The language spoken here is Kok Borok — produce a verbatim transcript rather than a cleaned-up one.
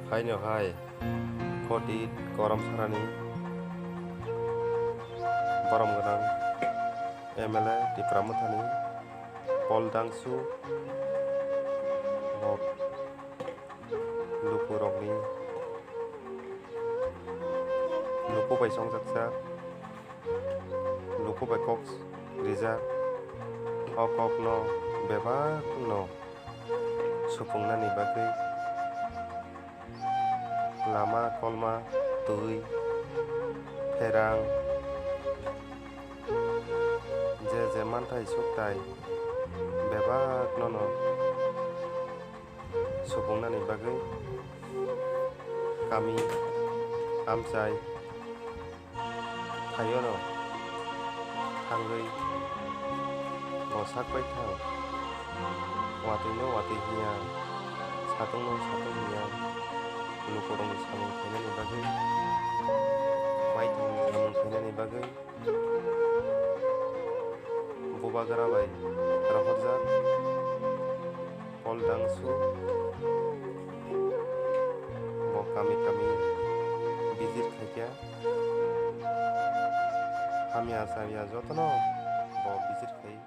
Haino hai, Koti Korom Sarani, Borom Gwnang M L A Tipra Mothani, Pol Dangsu, bo lukurokni luku bai chongjakjak, luku bai kok rijak, o kokno bebakno supungnani bagwi lama kolma, twi, pherang, je je manthai sukthai bebakno no supungnani bagwi kami amchai phaio no thangwi bo sak bai thang. Watwi no watwi hiya, satung no satung hiya, lukurokni samung khainani bagwi, maithangni samung khainani bagwi. Bubagra bai rohorjak Pol Dangsu bo kami kami visit khaikha. Hamya samya jotono bo visit khai.